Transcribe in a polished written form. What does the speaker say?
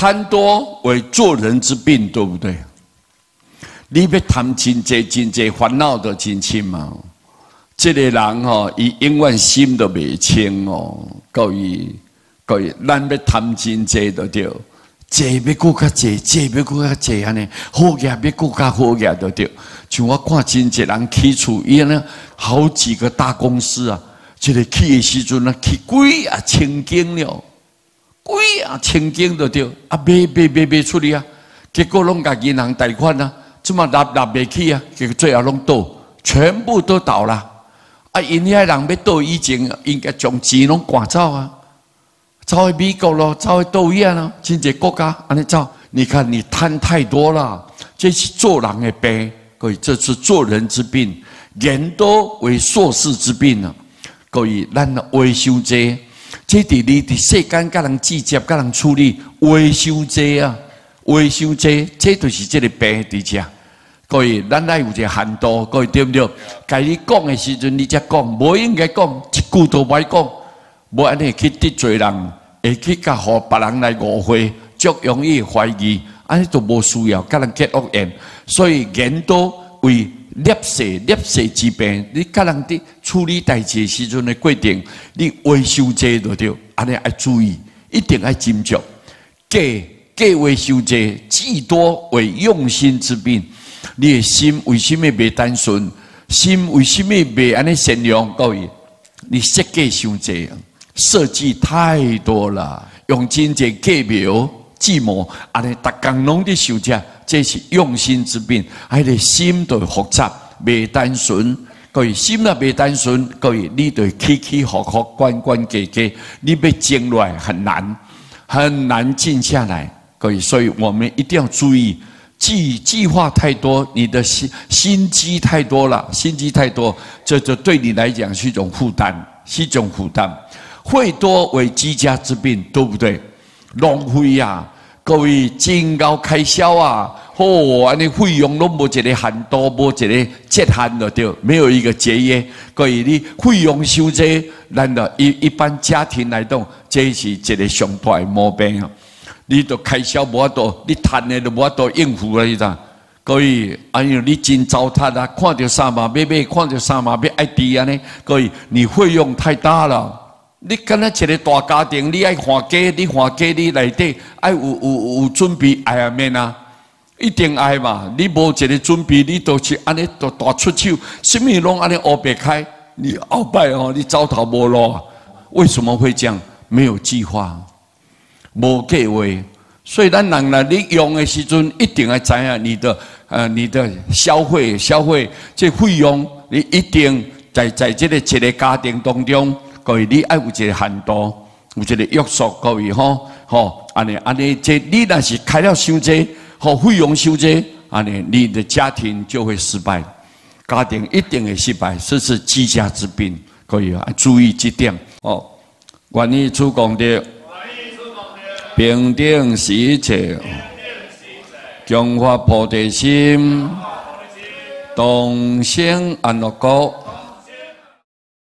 貪多為做人之病，對不對？你欲貪真濟真濟煩惱就真深嘛。這个人吼，伊永遠心都袂清哦。各位，各位，咱欲貪真濟就對，濟欲閣較濟，濟欲閣較濟按呢，好額欲閣較好額就對。像我看真濟人起厝，伊按呢好幾個大公司啊，這个起的時陣啊，起幾仔千間了，幾仔千間就對，啊賣賣賣賣出去啊，結果攏共銀行貸款啊，這麼納納袂起啊，結果最後攏倒，全部都倒啦。啊，𪜶遐人欲倒以前，應該將錢攏趕走啊，走去美國咯，走去佗位啊咯，真濟國家按呢走。你看你貪太多了，這是做人的病，各位，這是做人之病，言多為碩士之病啊。各位，咱話傷濟，這佇你佇世間佮人計較、佮人處理，話傷濟啊，話傷濟，這就是這个病佇遮。各位，咱愛有一个限度，各位對毋對？該你講的時陣，你才講，無應該講，一句都袂講，無按呢去得罪人，會去共予別人來誤會，足容易懷疑，按呢都無需要，共人結惡緣。所以言多為捏世捏世之病，你共人佇處理代誌的時陣的過程，你話傷濟就對，按呢愛注意，一定愛斟酌。計計畫傷濟，計多為用心之病。你的心為啥物袂單純？心為啥物袂按呢善良？各位，你設計傷濟，設計太多了，用真濟計謀計謀，按呢逐工攏佇想這，這是用心之病。彼个心就複雜，袂單純。各位，心若袂單純，各位你就起起伏伏、懸懸低低，你欲靜落來很難，很難靜下來。各位，所以我們一定要注意。計計劃太多，你的心機太多了，心機太多，這就對你來講是一種負擔，是一種負擔。費多為積家之病，對不對？浪費呀，各位真𠢕開銷啊！哦，按呢費用攏無一个限度，無一个節限就對，沒有一個節約。各位你費用傷濟，咱著一般家庭來講，這是一个上大的毛病啊！你都開銷無法度，你趁的都無法度應付啊！你知？各位，哎喲，你真糟蹋啊！看著衫嘛欲買，看著衫嘛欲愛挃按呢。各位，你費用太大了。你敢若一个大家庭，你愛換家，你換家，你內底愛有準備，愛啊免啊，一定愛嘛。你無一个準備，你都是按呢都大出手，啥物攏按呢烏白開，你後擺哦，你走投無路。為什麼會這樣？沒有計劃。無計劃，所以咱人來你用的時陣，一定愛知影你的消費這費用，你一定在這个一个家庭當中，各位你愛有一个限度，有一个約束，各位吼吼，按呢按呢，這你若是開了傷濟，吼費用傷濟，按呢你的家庭就會失敗，家庭一定會失敗，這是積家之病，各位啊注意這點哦。願以此功德，平等視一切，強發菩提心，同生安樂國。